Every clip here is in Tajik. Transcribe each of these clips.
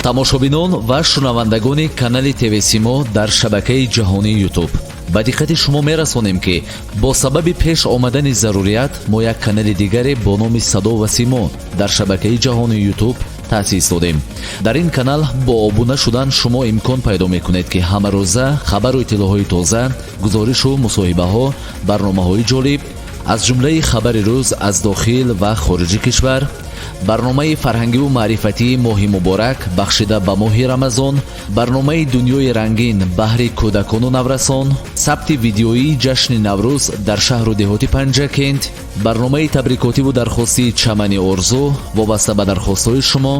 Тамошобинон ва шунавандагони канали ТВ Симо дар шабакаи ҷаҳонии Ютуб, ба диққати шумо мерасонем, ки бо сабаби пеш омадани зарурият мо як канали дигаре бо номи «Садо ва Симо» дар шабакаи ҷаҳонии Ютуб таъсис додем. Дар ин канал бо обуна шудан шумо имкон пайдо мекунед, ки ҳамарӯза хабару иттилоъҳои тоза, гузоришу мусоҳибаҳо, барномаҳои ҷолиб, аз ҷумлаи хабари рӯз аз дохил ва хориҷи кишвар, барномаи фарҳангиву маърифатии «Моҳи муборак», бахшида ба моҳи Рамазон, барномаи «Дунёи рангин» баҳри кӯдакону наврасон, сабти видеоии ҷашни Наврӯз дар шаҳру деҳоти Панҷакент, барномаи табрикотиву дархостии «Чамани орзу» вобаста ба дархостҳои шумо,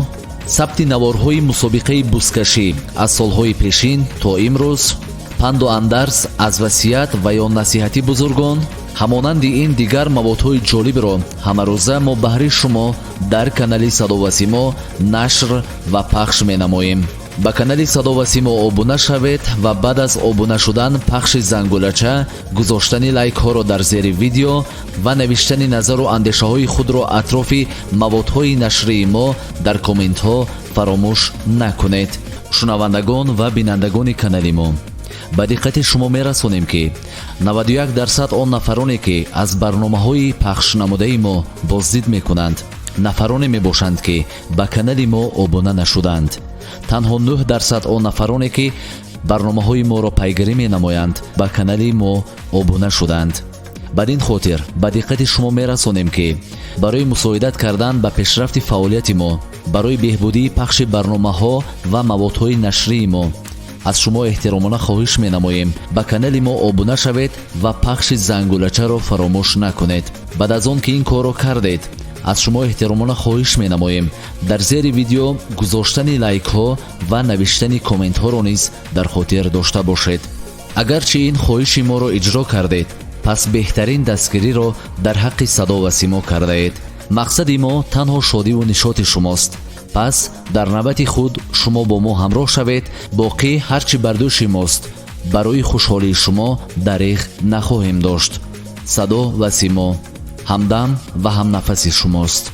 сабти наворҳои мусобиқаи бузкашӣ аз солҳои пешин то имрӯз, панду андарз аз васият ва ё насиҳати бузургон, ҳамонанди ин дигар маводҳои ҷолибро ҳамарӯза мо баҳри шумо дар канали «Садо ва Симо» нашр ва пахш менамоем. Ба канали «Садо ва Симо» обуна шавед ва баъд аз обуна шудан пахши зангулача, гузоштани лайкҳоро дар зери видео ва навиштани назару андешаҳои худро атрофи маводҳои нашрии мо дар комментҳо фаромӯш накунед. Шунавандагон ва бинандагони канали мо, ба диққати шумо мерасонем, ки 91% он нафароне, ки аз барномаҳои пахшнамудаи мо боздид мекунанд, нафароне мебошанд, ки ба канали мо обуна нашуданд. Танҳо 9% он нафароне, ки барномаҳои моро пайгирӣ менамоянд, ба канали мо обуна шуданд. Бад ин хотир ба диққати шумо мерасонем, ки барои мусоидат кардан ба пешрафти фаъолияти мо, барои беҳбудии пахши барномаҳо ва маводҳои нашрии мо аз шумо эҳтиромона хоҳиш менамоем: ба канали мо обуна шавед ва пахши зангулачаро фаромӯш накунед. Баъд аз он ки ин корро кардед, аз шумо эҳтиромона хоҳиш менамоем: дар зери видео гузоштани лайкҳо ва навиштани комментҳоро низ дар хотир дошта бошед. Агарчи ин хоҳиши моро иҷро кардед, пас беҳтарин дастгириро дар ҳаққи «Садо ва Симо» кардаед. Мақсади мо танҳо шодиву нишоти шумост. Пас дар навбати худ шумо бо мо ҳамроҳ шавед. Боқӣ ҳар чӣ бар дӯши мост, барои хушҳолии шумо дареғ нахоҳем дошт. «Садо ва Симо» ҳамдам ва ҳамнафаси шумост.